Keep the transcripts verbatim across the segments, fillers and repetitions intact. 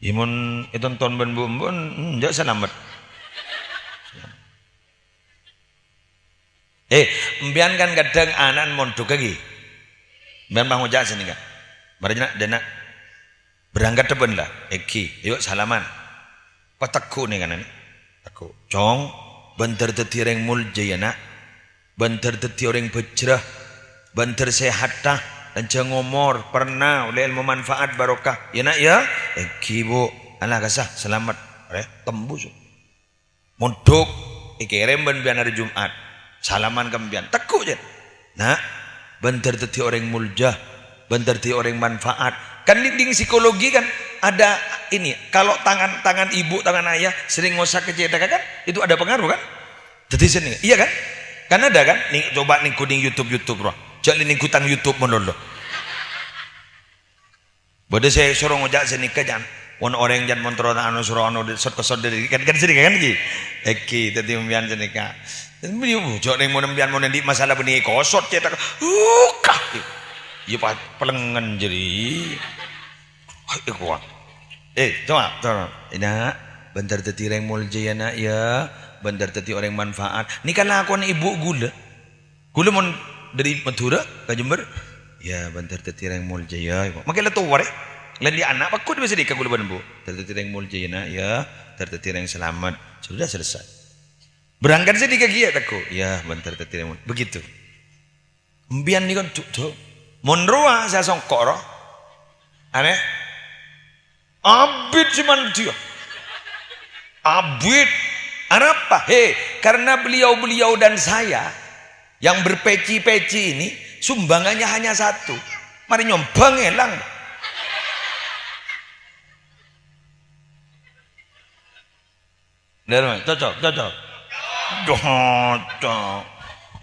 Yâ, mon ètonton bân bu-, embu', enjâ' salamet. Eh, empèyan kan kadhâng ana'na mondhuk ghi. Empèyan pas ngoca' sanèka. Marè jâ', na', dâ' na'. Berangkat dhâbân la, èngghi, ayo salaman. Pategghu' nèka, na'. Tegghu'. Cong, bân dhâr dhâddhi orèng molja, yâ, na'. Bân dhâr dhâddhi orèng bhâjrâ. Bân dhâr sehatta, lanjhâng omor, pernah ollè èlmo manfaat, barokah. Yâ, na', yâ? Èngghi, Bu'. Allah kasa, salamet. Rè, tembus. Mondhuk, èkèrèm bân empèyan arè Jum'at. Salaman ka empèyan. Tegghu', jân. Na', bân dhâr dhâddhi orèng molja, bân dhâr dhâddhi orèng manfaat. Kan dinding psikologi kan ada ini, kalau tangan, tangan ibu, tangan ayah sering ngosak ke cèthagghâ kan, itu ada pengaruh kan? Dhâddhi sènè, iyâ kan? Kan ada kan? Nih, coba ning ghun ning YouTube, YouTube rowa. Jâ' lè ning ghutang YouTube malolo. Bâdâ sè soro ngoca' sanèka, jân. Mon orèng jân mon terro ta' ano soro ano di-, sot-kosot dâri kan, kan sanèka kan, ghi? Èngghi, dhâddhi empèyan sanèka. Jâ' rèng mon empèyan mon andi' masalah bânnè kosot cèthagghâ. Uka. Iyâ, pa-, pelengngen jârèya. Hai, kowat. Eh, coba, coba. Ina, bân dhâr dhâddhi orèng molja, yâ, na', yâ. Bân dhâr dhâddhi orèng manfaat. Nèka lakon ibu ghulâ. Ghulâ mon dâri Madhurâ ka Jember, yâ, bân dhâr dhâddhi orèng molja, yâ. Makè la towa, rè. La andi' ana' pagghun bisa dhika ghulâ bân bu. Dhâr dhâddhi orèng molja, yâ, na', yâ. Dhâr dhâddhi orèng salamet. Sudah selesai. Berangkat sè dhika ghi yâ, tegghu'. Yâ, bân dhâr dhâddhi orèng molja. Begitu. Empèyan nèka, du-, du-, mon rowa sè songko' rowa. Anè? Abit sè mandiyâ. Abit. Arapa? He, karena beliau-beliau dan saya yang berpeci-peci ini, sumbangannya hanya satu. Marè nyombang èlang. Bener, cocok, cocok. Cocok.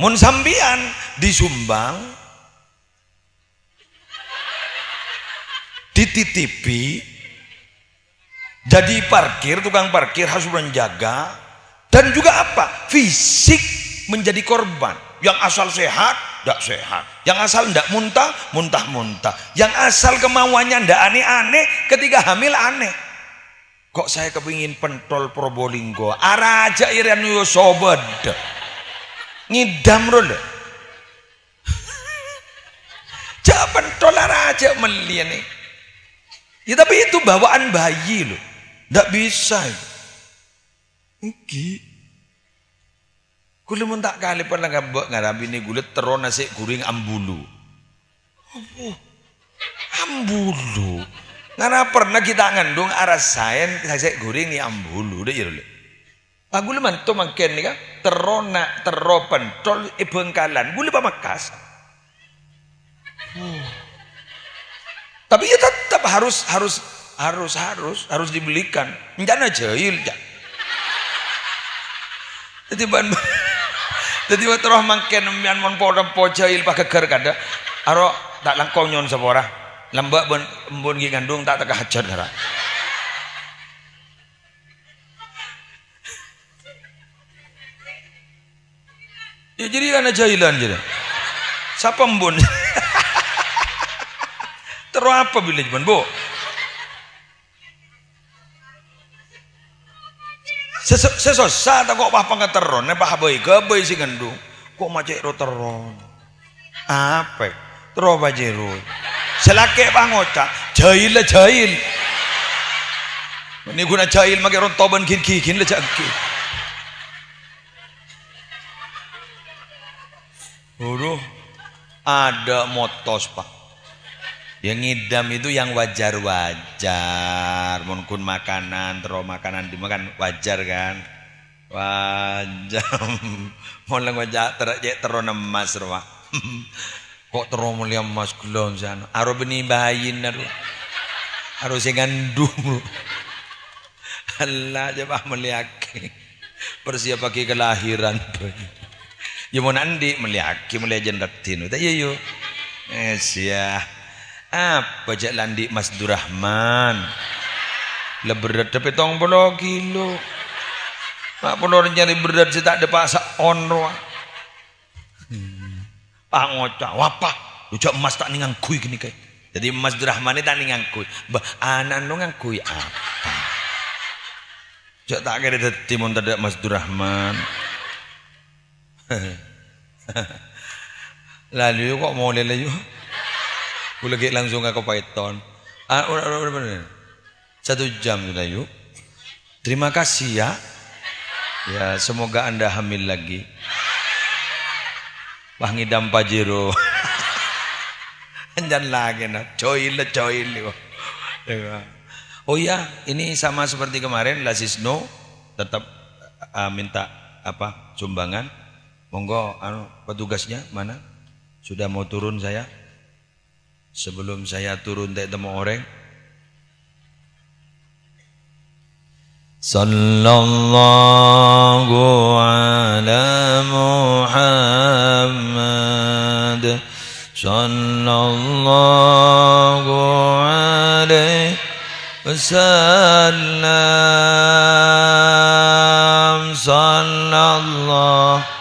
Mon sampèyan disumbang, dititipi, jadi parkir, tukang parkir harus menjaga, dan juga apa? Fisik menjadi korban. Yang asal sehat, ndak sehat. Yang asal ndak muntah, muntah-muntah. Yang asal kemauannya ndak aneh-aneh, ketika hamil aneh. Kok saya kepingin pentol Probolinggo? Araja' èrèn yo sobâdâ. Ngidam ro lho. Jâ' pentol araja' mellèyan nè. Ya, tapi itu bawaan bayi loh. Ndak bisa itu. Èngghi. Ghulâ mon ta' kalèpon la ngambek ngarabinè ghulâ terro nasè' ghuring ambulu. Apo? Ambulu. Ngara pernah ghi' ta' ngandung arasaèn nasè' ghuring nè ambulu, dâ' iyâ, Lè'? Lah, ghulâ manto mangkèn nèka, terro na-, terro pentol è Bhângkalan, ghulâ Pamekkasan. Huh. Tapi ya tetap harus, harus, harus, harus, harus dibelikan. Encana jahil, Cak. Jadi ban-, jadi terro mangkèn empèyan mon po-, po jahil pagegger kadâ'. Aro ta' langkong nyo'on sapora. Lambâ' bân embun ghi' ngandung ta' teka hajat, kara. Ya, jadi ana jailan, jadi. Sapa embun? Terro apa bilâ, Bân, Bu? Sè, sè, sè sossa ta' kok pas pangaterron, pas bhâi-ghâbây sè ngandung. Kok ma' cè' ro-terro? Apa? Terro pajero. Sè lakè' pas ngoca', "Jahil la jahil." Mènè ghuna jahil makè ronto bân ghin-ghighin la jâ' èngghi. Waduh, adâ' motos, Pak. Ya, ngidam itu yang wajar-wajar. Mon ghun makanan, terro makanan dimakan, wajar, kan? Wajar. Mon la ngoca' ter-, cè' terro nemmas, rowa. Kok terro mellè emmas ghellâ' sana? Aro bânnè bhâjina, rowa. Aro sè ngandung. Allah, coba mellèyaghi. Persiapaghi kelahiran. Ya, mon andi' mellèyaghi, mellè jân raddhin. Ta' iyâ, yu? Eh, sia. Apa jâ' la andi' Mas Durrahman? La berrâddhâ pèttong polo kilo. Ma' polo nyarè berrât sè ta' dâpa' saon rowa. Pas ngoca', "Wapa, jâ' emmas ta' nèngangghuy ghânèka." Dhâddhi Mas Durrahman ta' nèngangghuy. Mbah, ana'na ngangghuy apa? Jhâ' ta' kèra dhâddhi mon tadâ' Mas Durrahman. Lalu kok molè la, yu? Ghulâ ghi' langsung ka Paiton. Ah, ora, ora, ora, ora. Satu jam sudah, yu. Terima kasih, ya. Ya, semoga Anda hamil lagi. Wah, ngidam Pajero. Enjan lagi, nah. Coil, coil, yu. Ya. Oh iya, ini sama seperti kemarin, La Sisno tetap, eh, minta, apa, sumbangan. Monggo, anu, petugasnya mana? Sudah mau turun saya? Sebelum saya turun, ta' ètemmo orèng. Sallallahu ala Muhammad. Sallallahu alaihi wasallam. Sallallahu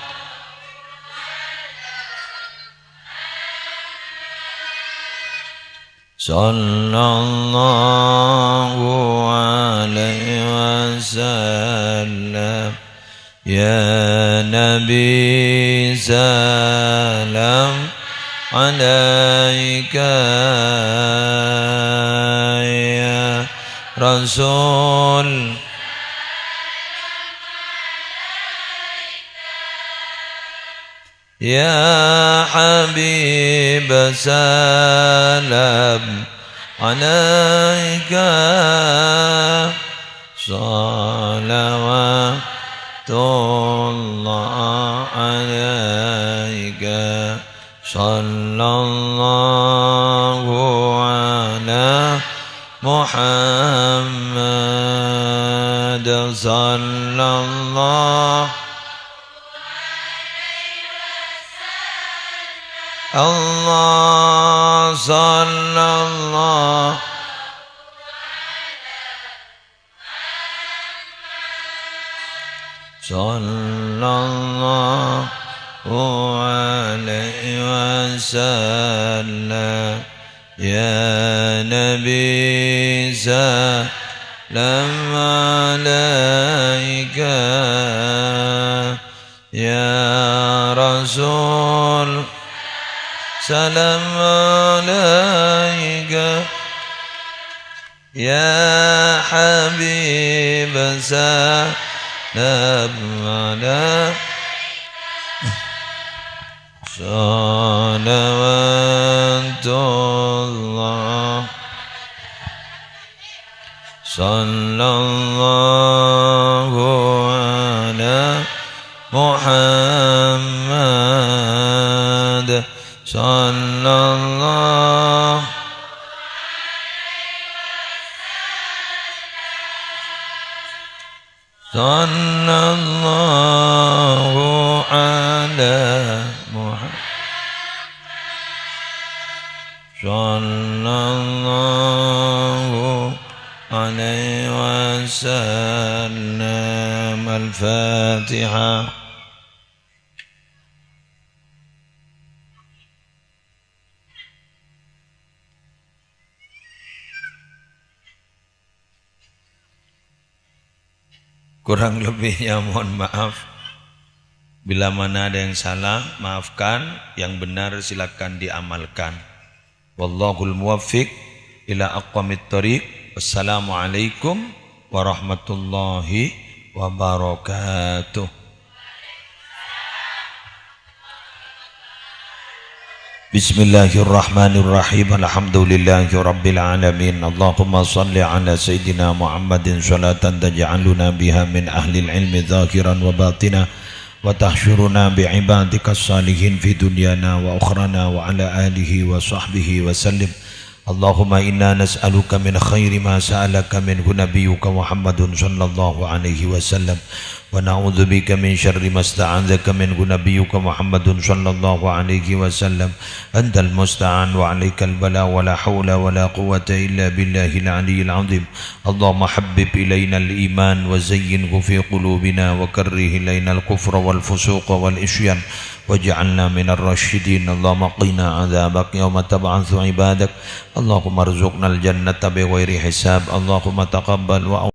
Sallallahu alaihi wasallam. Ya Nabi, salam alaika, ya Rasul. Ya Habib, salam alaika, salawatullah alaika, sallallahu ala Muhammad, sallallahu Allah, sallallahu, sallallahu alaihi wasallam. Ya Nabi, salam alaika. Ya Rasul, salam alaika. Ya Habib, salam alaika. Salawatullah. Sallallahu ala Muhammad. Sallallahu Sallallahu ala Muhammad. Sallallahu alaihi wasallam. Al-Fatihah. Kurang lebihnya mohon maaf. Bila mana ada yang salah, maafkan. Yang benar silakan diamalkan. Wallahul muwaffiq ila aqwamit thoriq. Wassalamualaikum warahmatullahi wabarakatuh. Bismillahirrahmanirrahim. Alhamdulillahirabbil alamin. Allahumma shalli ala sayyidina Muhammadin shalatan taj'aluna biha min ahlil ilmi zahiran wa batina, wa tahsyuruna bi ibadikas salihin fi dunyana wa ukhrana, wa ala alihi wa sahbihi wa sallim. Allahumma inna nas'aluka min khairi ma sa'alaka minhu nabiyyuka Muhammadun sallallahu alaihi wasallam, wa na'udzubika min syarri masta'adzaka minhu nabiyyuka Muhammadun sallallahu alaihi wasallam. Antal musta'an wa alaikal bala, wa la haula wa la quwwata illa billahil aliyyil azim. Allahumma habbib ilainal iman wa zayyinhu fi qulubina wa karrih ilainal kufra wal fusuqa wal isyan waj'alna minar rasyidin. Allahumma qina adzabak yauma tab'atsu ibadak. Allahumma rzuqnal jannata bi ghairi hisab. Allahumma taqabbal wa